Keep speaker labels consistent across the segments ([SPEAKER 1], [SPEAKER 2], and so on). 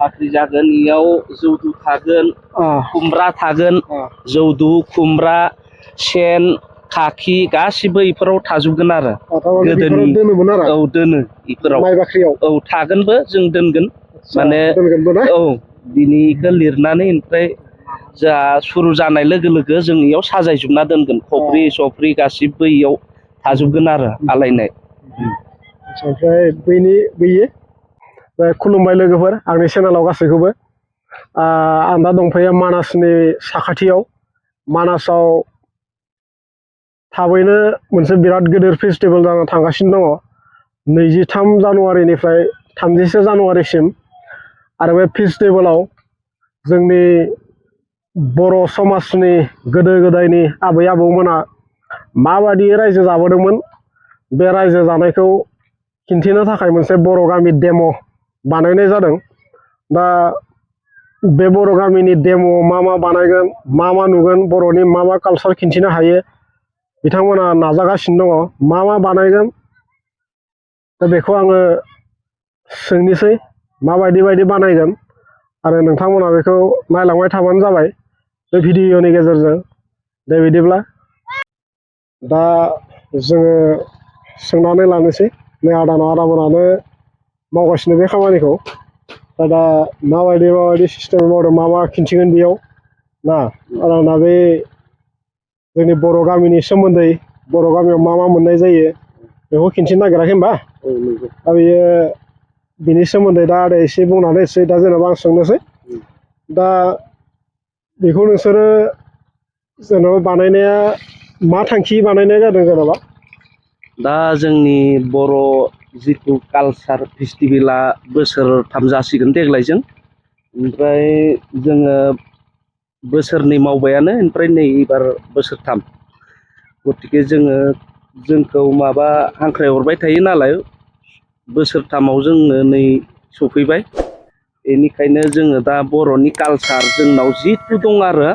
[SPEAKER 1] फाख्रि जागोन इयाव जौदु थागोन खुमब्रा थागोन जौदु खुमब्रा सेन खाखि गासिबो इफोराव थाजोबगोन आरो गोदोनि औ दोनो इफोराव माइ बाख्रियाव औ थागोनबो जों दोनगोन माने औ बिनिखौ लिरनानै ओमफ्राय जोंहा सुरु जानाय लोगो लोगो जों इयाव साजायजोबना दोनगोन खफ्रि सफ्रि गासिबो इयाव थाजोबगोन आरो आलायनाय
[SPEAKER 2] ओमफ्राय बैयो खुलुमबाय लोगोफोर आंनि चेनेलाव गासैखौबो आं दा दंफैयो मानासनि साखाथियाव मानासाव थाबैनो मोनसे बिराद गिदिर फेस्टिभेल जाना थांगासिनो दङ 23 जानुवारिनिफ्राय 30 जानुवारिसिम आरो बे फेस्टिभेलाव जोंनि बर' समाजनि गोदो गोदायनि आबै आबौमोना माबायदि रायजो जाबोदोंमोन बे रायजो जानायखौ खिन्थिनो थाखाय मोनसे बर' गामि डेम' बानायनाय जादों दा बे बर' गामिनि डेम'आव मा बानायगोन मा नुगोन बर'नि मा कालचार खिन्थिनो हायो बिथांमोना नाजागासिनो दङ मा बानायगोन दा बेखौ आङो सोंनोसै माबायदि बानायगोन आरो नोंथांमोना बेखौ नायलांबाय थाबानो जाबाय बे भिडिअनि गेजेरजों दे बिदिब्ला दा जोङो सोंनानै लानोसै नै आदामोनानो मावगासिनो बे खामानिखौ दा माबायदि सिस्टेमै मावदों मा खिन्थिगोन बेयाव ना आदाना बे जोंनि बर' गामिनि सोमोन्दै बर' गामियाव मा मोननाय जायो बेखौ खिन्थिनो नागिराखै होमबा दा बेयो बिनि सोमोन्दै दा आदा एसे बुंनानै एसे दा जेनेबा आं सोंनोसै दा बेखौ नोंसोरो जेनेबा बानायनाया मा थांखि बानायनाय जादों जेनेबा
[SPEAKER 1] दा जोंनि बर' जिथु कालचार फेस्टिभेला बोसोरथाम जासिगोन देग्लायजों ओमफ्राय जोङो बोसोरनै मावबायानो ओमफ्राय नै एबार बोसोरथाम गतिके जोंखौ माबा हांख्रायहरबाय थायो नालाय बोसोरथामाव जोंनो नै सफैबाय बेनिखायनो जोङो दा बर'नि कालचार जोंनाव जिथु दं आरो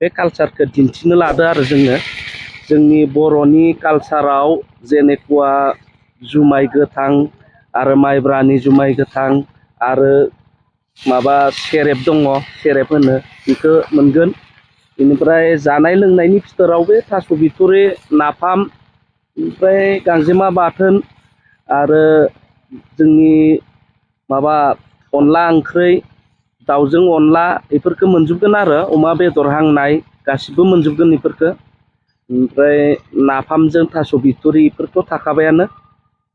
[SPEAKER 1] बे कालचारखौ दिन्थिनो लादो आरो जोंनि बर'नि कालचाराव जेनेकुवा जुमाय गोथां आरो माइब्रानि जुमाय गोथां आरो माबा सेरेब दङ सेरेब होनो बेखौ मोनगोन बेनिफ्राय जानाय लोंनायनि भितोराव बे थास' बिथुरि नाफाम ओमफ्राय गांजेमा बाथोन आरो जोंनि माबा अनला ओंख्रै दाउजों अनला बेफोरखौ मोनजोबगोन आरो अमा बेदर हांनाय गासिबो मोनजोबगोन बेफोरखौ ओमफ्राय नाफामजों थास' बिथुरि बेफोरथ' थाखाबायानो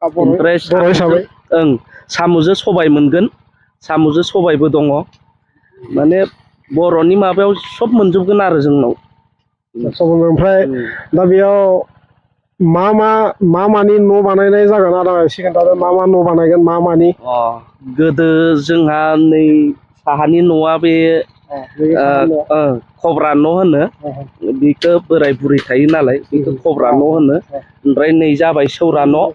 [SPEAKER 1] ओमफ्राय साम'जों सबाय मोनगोन साम'जों सबायबो दङ माने बर'नि माबायाव सब मोनजोबगोन आरो जोंनाव
[SPEAKER 2] ओमफ्राय दा बेयाव मानि न' बानायनाय जागोन आदा एसे खोन्थादो मा न' बानायगोन मानि
[SPEAKER 1] गोदो जोंहा नै साहानि न'आ बे खब्रा न' होनो बेखौ बोराय बुरै थायो नालाय बेखौ खब्रा न' होनो ओमफ्राय नै जाबाय सौरा न'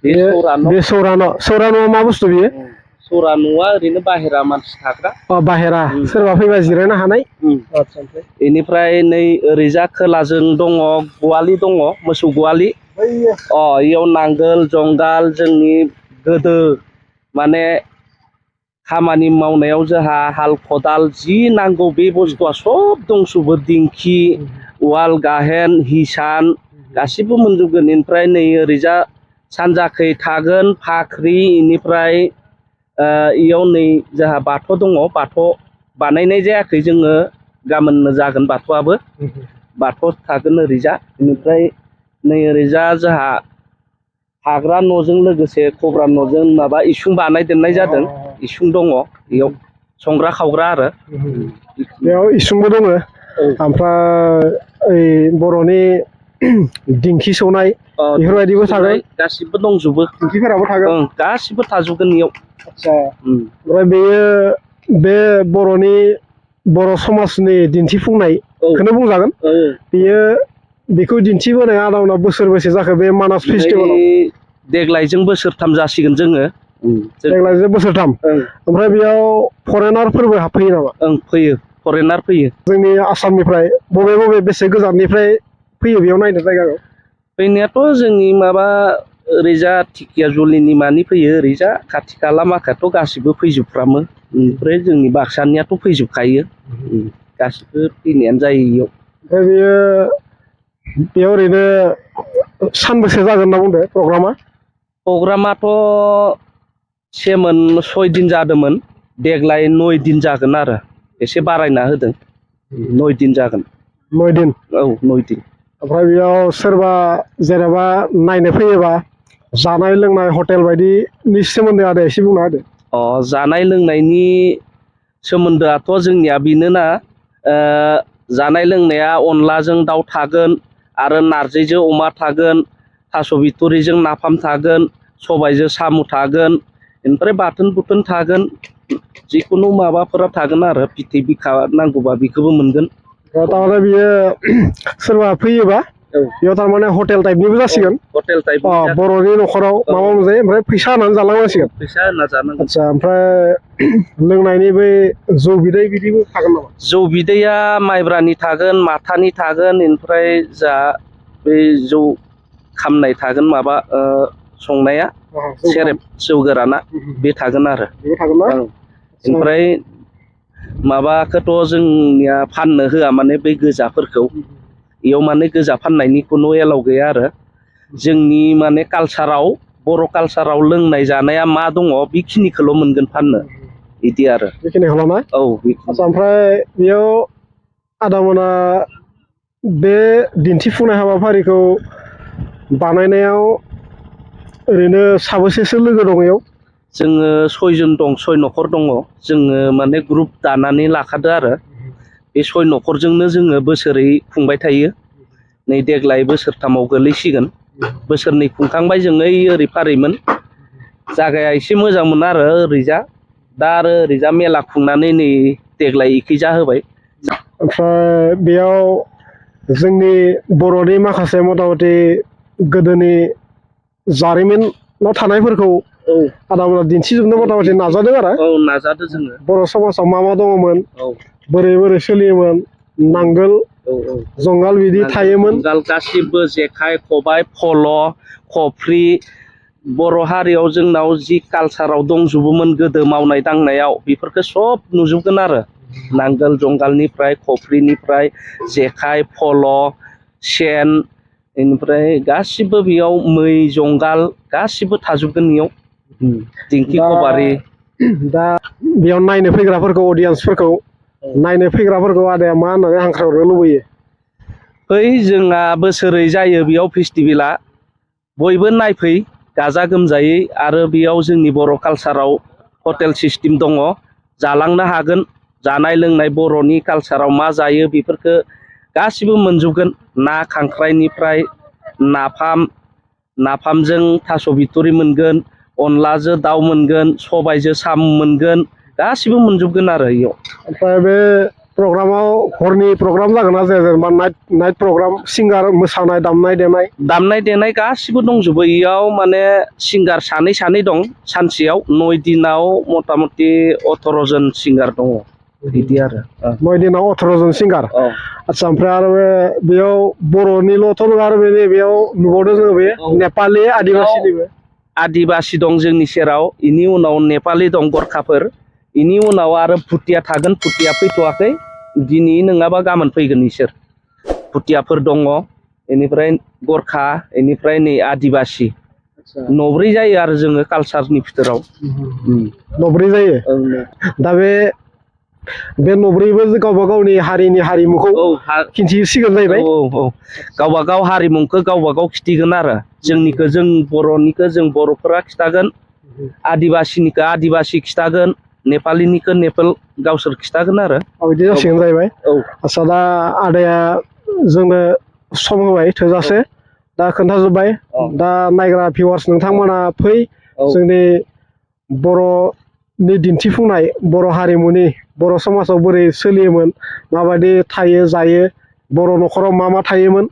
[SPEAKER 2] बे सौरा न'आ मा बुस्थु बियो
[SPEAKER 1] सौरा न'आ ओरैनो बाहेरा मानसि थाग्रा
[SPEAKER 2] बाहेरा सोरबा फैबा जिरायनो हानाय
[SPEAKER 1] बेनिफ्राय नै ओरैजा खोलाजों दङ गवालि दङ मोसौ गवालि इयाव नांगोल जंगाल जोंनि गोदो माने खामानि मावनायाव जोंहा हाल खदाल जि नांगौ बे बुस्थुआ सब दंजोबो दिंखि उवाल गाहेन हिसान गासिबो मोनजोबगोन ओमफ्राय नै ओरैजा सानजाखै थागोन फाख्रि बेनिफ्राय इयाव नै जोंहा बाथौ दङ बाथौ बानायनाय जायाखै जोङो गाबोननो जागोन बाथौआबो बाथौ थागोन ओरैजा बेनिफ्राय नै ओरैजा जोंहा थाग्रा न'जों लोगोसे खब्रा न'जों माबा इसुं बानायदेरनाय जादों इसुं दङ बेयाव संग्रा खावग्रा आरो
[SPEAKER 2] बेयाव इसुंबो दङ ओमफ्राय बर'नि दिंखि सौनाय बेफोरबायदिबो थागोन
[SPEAKER 1] गासिबो दंजोबो
[SPEAKER 2] दिंखिफोराबो थागोन
[SPEAKER 1] गासिबो थाजोबगोन इयाव
[SPEAKER 2] ओमफ्राय बेयो बे बर'नि बर' समाजनि दिन्थिफुंनायखौनो बुंजागोन बेखौ दिन्थिबोनाय आदामोना बोसोरबेसे जाखो बे मानास फेस्टिभेलाव
[SPEAKER 1] देग्लायजों बोसोरथाम जासिगोन जोङो
[SPEAKER 2] देग्लायजों बोसोरथाम ओमफ्राय बेयाव फरेनारफोरबो हाबफैयो नामा
[SPEAKER 1] फैयो फरेनार फैयो
[SPEAKER 2] जोंनि आसामनिफ्राय बबे बेसे गोजाननिफ्राय फैयो बेयाव नायनो जायगायाव
[SPEAKER 1] फैनायाथ' जोंनि माबा ओरैजा ढेकियाजुलिनि मानि फैयो ओरैजा खाथि खाला माखायाथ' गासिबो फैजोबफ्रामो ओमफ्राय जोंनि बाक्सानियाथ' फैजोबखायो गासिबो फैनायानो जायो इयाव।
[SPEAKER 2] ओमफ्राय बेयाव ओरैनो सानबेसे जागोन होनना बुंदो प्रग्रामा?
[SPEAKER 1] प्रग्रामाथ' सेमोन 6 दिन जादोंमोन देग्लाय 9 दिन जागोन आरो एसे बारायना होदों 9 दिन जागोन।
[SPEAKER 2] 9 दिन?
[SPEAKER 1] औ 9 दिन।
[SPEAKER 2] ओमफ्राय बेयाव सोरबा जेनेबा नायनो फैयोबा जानाय लोंनाय हटेल बायदिनि सोमोन्दै आदा एसे बुंना होदो।
[SPEAKER 1] जानाय लोंनायनि सोमोन्दोआथ' जोंनिया बेनोना जानाय लोंनाया अनलाजों दाउ थागोन आरो नारजिजों अमा थागोन, थास' बिथुरिजों नाफाम थागोन, सबायजों साम' थागोन, ओमफ्राय बाथोन बुथोन थागोन, जिखुनु माबाफोरा थागोन आरो बिथै बिखा नांगौबा बेखौबो मोनगोन।
[SPEAKER 2] थारमाने बियो सोरबा फैयोबा बेयाव थारमाने हटेल टाइपनिबो जासिगोन।
[SPEAKER 1] हटेल टाइप
[SPEAKER 2] बर'नि न'खराव माबा मोनजायो ओमफ्राय फैसा होनानै जालांनांसिगोन।
[SPEAKER 1] फैसा होना जानांगोन।
[SPEAKER 2] आदसा ओमफ्राय लोंनायनि बै जौ बिदै बिदिबो थागोन नामा?
[SPEAKER 1] जौ बिदैया माइब्रानि थागोन, माथानि थागोन, ओमफ्राय जा बै जौ खामनाय थागोन माबा संनाया सेरेब जौ गोराना बे थागोन आरो।
[SPEAKER 2] बेबो थागोन ना?
[SPEAKER 1] ओमफ्राय माबाखौथ' जोंनिया फाननो होआ माने बै गोजाफोरखौ इयाव माने गोजा फाननायनि खुनु एलाव गैया आरो जोंनि माने कालसाराव बर' कालसाराव लोंनाय जानाया मा दङ बेखिनिखौल' मोनगोन फाननो बिदि आरो।
[SPEAKER 2] बेखिनिखौल' ना?
[SPEAKER 1] औ।
[SPEAKER 2] आदसा ओमफ्राय बेयाव आदामोना बे दिन्थिफुंनाय हाबाफारिखौ बानायनायाव ओरैनो साबेसेसो लोगो दङ इयाव?
[SPEAKER 1] जोङो 6 जन दं, 6 न'खर दङ। जोङो माने ग्रुप दानानै लाखादो आरो बे 6 न'खरजोंनो जोङो बोसोरै खुंबाय थायो। नै देग्लाय बोसोरथामाव गोलैसिगोन। बोसोरनै खुंखांबाय जोङो ओरै फारैमोन जागाया एसे मोजांमोन आरो ओरैजा दा आरो ओरैजा मेला खुंनानै नै देग्लाय इखैजा होबाय।
[SPEAKER 2] ओमफ्राय बेयाव जोंनि बर'नि माखासे मथा मथि गोदोनि जारिमिनाव थानायफोरखौ आदामोना दिन्थिजोबनो मथा मथि नाजादों आरो।
[SPEAKER 1] औ नाजादों जोङो।
[SPEAKER 2] बर' समाजाव मा मा दङमोन, बोरै बोरै सोलियोमोन, नांगोल जुंगाल बिदि थायोमोन।
[SPEAKER 1] गासिबो जेखाइ खबाइ फल' खफ्रि बर' हारियाव जोंनाव जि कालसाराव दंजोबोमोन गोदो मावनाय दांनायाव बेफोरखौ सब नुजोबगोन आरो नांगोल जुंगालनिफ्राय खफ्रिनिफ्राय जेखाइ फल' सेन बेनिफ्राय गासिबो बेयाव मै जुंगाल गासिबो थाजोबगोन बेयाव दिंखि खबारि।
[SPEAKER 2] दा बेयाव नायनो फैग्राफोरखौ अडियेन्सफोरखौ नायनो फैग्राफोरखौ आदाया मा होननानै हांख्रायहरनो लुबैयो?
[SPEAKER 1] फै जोंहा बोसोरै जायो बेयाव फेस्टिभेला बयबो नायफै गाजा गोमजायै आरो बेयाव जोंनि बर' कालसाराव हटेल सिस्टेम दङ जालांनो हागोन जानाय लोंनाय बर'नि कालसाराव मा जायो बेफोरखौ गासिबो मोनजोबगोन ना खांख्राइनिफ्राय नाफामजों थास' बिथुरि मोनगोन, अनलाजों दाउ मोनगोन, सबायजों साम' मोनगोन, गासिबो मोनजोबगोन आरो इयाव।
[SPEAKER 2] ओमफ्राय बे प्रग्रामाव हरनि प्रग्राम जागोन ना जाया जेनेबा नाइट प्रग्राम सिंगार मोसानाय दामनाय देनाय
[SPEAKER 1] गासिबो दंजोबो इयाव माने सिंगार सानै दं सानसेयाव 9 दिनाव मथा मथि 18 जन सिंगार दङ बिदि आरो।
[SPEAKER 2] 9 दिनाव 18 जन सिंगार। आदसा ओमफ्राय आरो बेयाव बर'निल'थ' नङा आरो बेयाव नुबावदों जोङो बे नेपालि आदिबासिनिबो।
[SPEAKER 1] आदिबासि दं जोंनि सेराव, बेनि उनाव नेपालि दं गरखाफोर, बेनि उनाव आरो भुटिया थागोन। भुटिया फैथ'वाखै, दिनै नङाबा गाबोन फैगोन इसोर। भुटियाफोर दङ, बेनिफ्राय गरखा, बेनिफ्राय नै आदिबासि। 9 जायो आरो जोङो कालसारनि भितोराव।
[SPEAKER 2] 9 जायो। दा बे 9बो गावबा गावनि हारिनि हारिमुखौ खिन्थिसिगोन जाहैबाय।
[SPEAKER 1] गावबा गाव हारिमुखौ गावबा गाव खिथिगोन आरो जोंनिखौ जों बर'निखौ जों बर'फोरा खिथागोन, आदिबासिनिखौ आदिबासि खिथागोन, नेपालिनिखौ नेपाल गावसोर खिथागोन आरो
[SPEAKER 2] बिदि जासिगोन जाहैबाय। आदसा दा आदाया जोंनो सम होबाय थोजासे, दा खोन्थाजोब्बाय। दा नायग्रा भिउवार्स नोंथांमोना फै जोंनि बर'नि दिन्थिफुंनाय बर' हारिमुनि बर' समाजाव बोरै सोलियोमोन, माबायदि थायो जायो, बर' न'खराव मा मा थायोमोन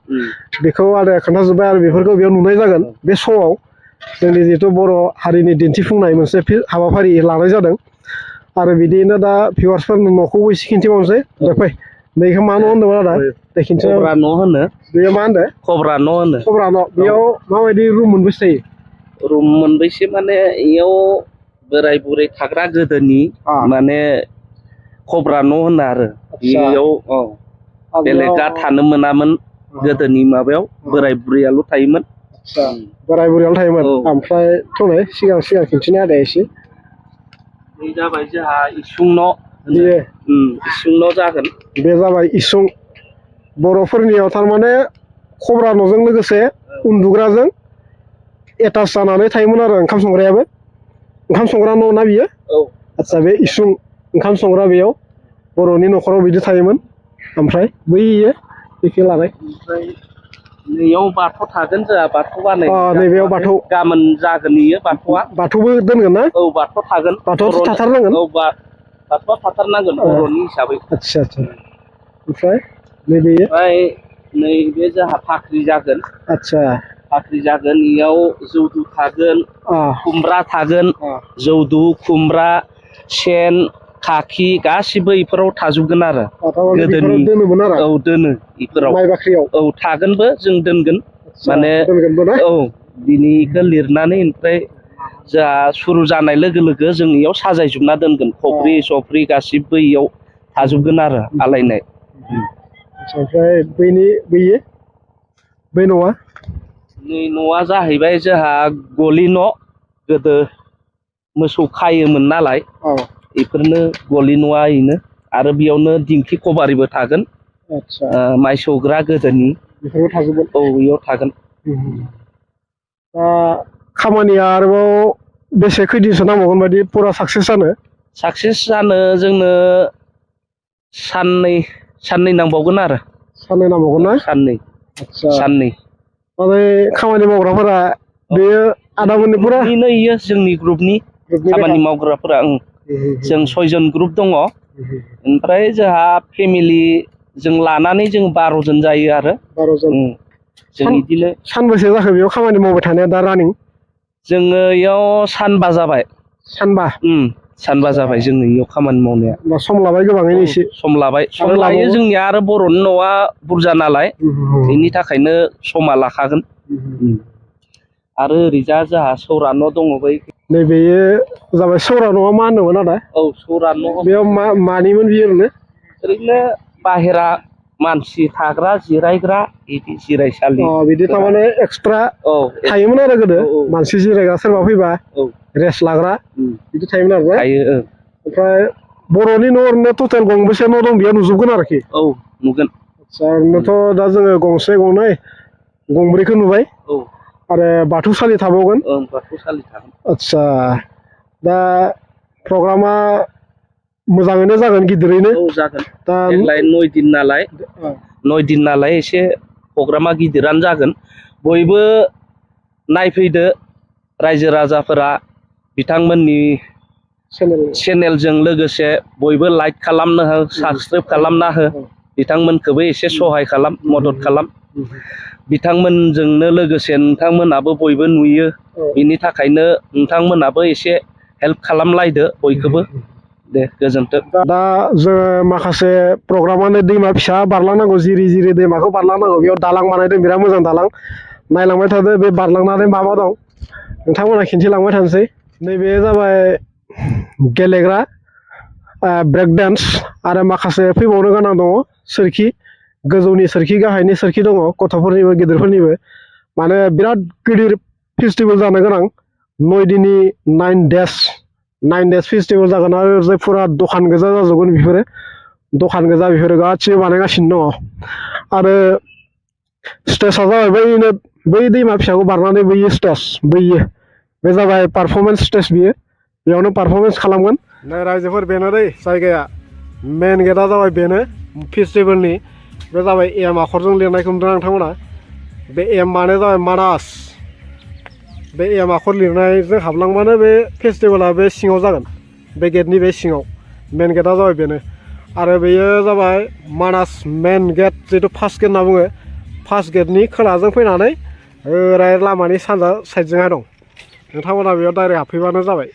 [SPEAKER 2] बेखौ आदाया खोन्थाजोब्बाय आरो बेफोरखौ बेयाव नुनाय जागोन। बे श'आव जोंनि जिहेथु बर' हारिनि दिन्थिफुंनाय मोनसे हाबाफारि लानाय जादों आरो बिदियैनो दा भिउवार्सफोरनो न'खौबो एसे खिन्थिबावनोसै। दे फै, नैखौ मा न' होनदोंमोन आदा? दे खिन्थि।
[SPEAKER 1] खब्रा न' होनो।
[SPEAKER 2] बेयो मा होनदों?
[SPEAKER 1] खब्रा न' होनो।
[SPEAKER 2] खब्रा न'। बेयाव माबायदि रुम मोनबेसे थायो?
[SPEAKER 1] रुम मोनबैसे माने इयाव बोराय बुरै थाग्रा गोदोनि माने खब्रा न' होनो आरो बेयाव बेलेगा थानो मोनामोन गोदोनि माबायाव बोराय बुरैयाल' थायोमोन
[SPEAKER 2] बोराय बुरैयाल' थायोमोन ओमफ्राय थौनाय सिगां खिन्थिनाय आदा एसे
[SPEAKER 1] बे जाबाय जोंहा इसिं न'
[SPEAKER 2] बेयो
[SPEAKER 1] इसिं न' जागोन
[SPEAKER 2] बे जाबाय इसिं बर'फोरनियाव थारमाने खब्रा न'जों लोगोसे उन्दुग्राजों एटाच जानानै थायोमोन आरो ओंखाम संग्रायाबो ओंखाम संग्रा न' ना बियो आदसा बे इसिं ओंखाम संग्रा बेयाव बर'नि न'खराव बिदि थायोमोन ओमफ्राय बैयो बेखौ लानाय
[SPEAKER 1] ओमफ्राय नैयाव बाथौ थागोन जोंहा बाथौ बानाय
[SPEAKER 2] नैबेयाव बाथौ
[SPEAKER 1] गाबोन जागोन इयो
[SPEAKER 2] बाथौबो दोनगोन ना
[SPEAKER 1] बाथौ थागोन
[SPEAKER 2] बाथौआथ' थाथारनांगोन
[SPEAKER 1] बाथौआ थाथारनांगोन बर'नि हिसाबै
[SPEAKER 2] आदसा ओमफ्राय नैबेयो
[SPEAKER 1] नैबे जोंहा फाख्रि जागोन
[SPEAKER 2] आदसा
[SPEAKER 1] फाख्रि जागोन इयाव जौदु थागोन खुमब्रा थागोन जौदु खुमब्रा सेन खाखि गासिबो इफोराव थाजोबगोन आरो गोदोनि
[SPEAKER 2] दोनोमोन आरो
[SPEAKER 1] दोनो इफोराव
[SPEAKER 2] माइ बाख्रियाव
[SPEAKER 1] थागोनबो जों दोनगोन माने दिनैखौ लिरनानै ओमफ्राय जोंहा सुरु जानाय लोगो लोगो जों इयाव साजायजोबना दोनगोन खफ्रि सफ्रि गासिबो इयाव थाजोबगोन आरो आलायनाय
[SPEAKER 2] ओमफ्राय बैयो बै न'आ
[SPEAKER 1] नै न'आ जाहैबाय जोंहा गलि न' गोदो मोसौ खायोमोन नालाय बेफोरनो गलि न'आ इनो आरो बेयावनो दिंखि खबारिबो थागोन माइ सौग्रा गोदोनि
[SPEAKER 2] बेफोरबो थाजोबगोन
[SPEAKER 1] इयाव थागोन
[SPEAKER 2] दा खामानिया आरोबाव बेसे खैदिनसो नांबावगोन बायदि फुरा साक्सेस जानो जोंनो साननै नांबावगोन आरो नांबावगोन ना
[SPEAKER 1] साननै
[SPEAKER 2] माने खामानि मावग्राफोरा बेयो आदामोननि पुरा
[SPEAKER 1] इयो जोंनि ग्रुपनि खामानि मावग्राफोरा जों 6 जन ग्रुप दङ ओमफ्राय जोंहा फेमिलि जों लानानै जों 12 जन जायो आरो
[SPEAKER 2] 12 जन
[SPEAKER 1] जों बिदिनो
[SPEAKER 2] सानबेसे जाखो बेयाव खामानि मावबाय थानाया दा रानिं
[SPEAKER 1] जोङो इयाव सानबा जाबाय सानबा जाबाय जोङो इयाव खामानि मावनाया
[SPEAKER 2] सम लाबाय गोबाङैनो एसे
[SPEAKER 1] सम लायो जोंनिया आरो बर'नि न'आ बुरजा नालाय बेनि थाखायनो समा लाखागोन आरो ओरैजा जोंहा सौरा न' दङ बै
[SPEAKER 2] नैबेयो जाबाय सौरा न'आ मा होनोमोन आदा
[SPEAKER 1] सौरा न'
[SPEAKER 2] बेयाव मानिमोन बियो
[SPEAKER 1] ओरैनो बाहेरा मानसि थाग्रा जिरायग्रा बिदि जिरायसालि
[SPEAKER 2] बिदि थारमाने एक्सट्रा थायोमोन आरो गोदो मानसि जिरायग्रा सोरबा फैबा रेस्ट लाग्रा बिदि थायोमोन आरो ओमफ्राय बर'नि न' ओरैनो टटेल गंबेसे न' दं बेयाव नुजोबगोन आरोखि
[SPEAKER 1] नुगोन
[SPEAKER 2] आदसा ओरैनोथ' दा जोङो गंसे गंनै गंब्रैखौ नुबाय आरो बाथौसालि थाबावगोन आदसा दा प्रग्रामा मोजाङैनो जागोन गिदिरैनो
[SPEAKER 1] जागोन देग्लाय 9 दिन नालाय एसे प्रग्रामा गिदिरानो जागोन बयबो नायफैदो रायजो राजाफोरा बिथांमोननि चेनेलजों लोगोसे बयबो लाइक खालामनो हो साबस्क्राइब खालामना हो बिथांमोनखौबो एसे सहाय खालाम मदद खालाम बिथांमोनजोंनो लोगोसे नोंथांमोनाबो बयबो नुयो बिनि थाखायनो नोंथांमोनाबो एसे हेल्प खालामलायदो बयखौबो दे गोजोन्थों
[SPEAKER 2] दा जोङो माखासे प्रग्रामानो दैमा फिसा बारलांनांगौ जिरि दैमाखौ बारलांनांगौ बेयाव दालां बानायदों बिराद मोजां दालां नायलांबाय थादो बे बारलांनानै मा दं नोंथांमोना खिन्थिलांबाय थानोसै नैबे जाबाय गेलेग्रा ब्रेक डान्स आरो माखासे फैबावनो गोनां दङ सोरखि गोजौनि सोरखि गाहायनि सोरखि दङ गथ'फोरनिबो गिदिरफोरनिबो माने बिराद गिदिर फेस्टिभेल जानो गोनां 9 दिननि 9 डेज फेस्टिभेल जागोन आरो जायफोरा दखान गोजा जाजोबगोन बेफोरो गासिबो बानायगासिनो दङ आरो स्टेजआ जाबाय बै दैमा फिसाखौ बारनानै बैयो स्टेज बे जाबाय पारफरमेन्स स्टेज बेयावनो पारफरमेन्स खालामगोन रायजोफोर बेनो दै जायगाया मेन गेटआ जाबाय बेनो फेस्टिभेलनि बे जाबाय एम आखरजों लिरनायखौ नुदों नोंथांमोना बे एम माने जाबाय मानास बे एम आखर लिरनायजों हाबलांबानो बे फेस्टिभेला बे सिङाव जागोन बे गेटनि बे सिङाव मेन गेटआ जाबाय बेनो आरो बेयो जाबाय मानास मेन गेट जिथु फार्स्ट गेट होनना बुङो फार्स्ट गेटनि खोलाजों फैनानै ओरै लामानि सानजा साइडजोंहाय दं नोंथांमोना बेयाव डाइरेक्ट हाबफैबानो जाबाय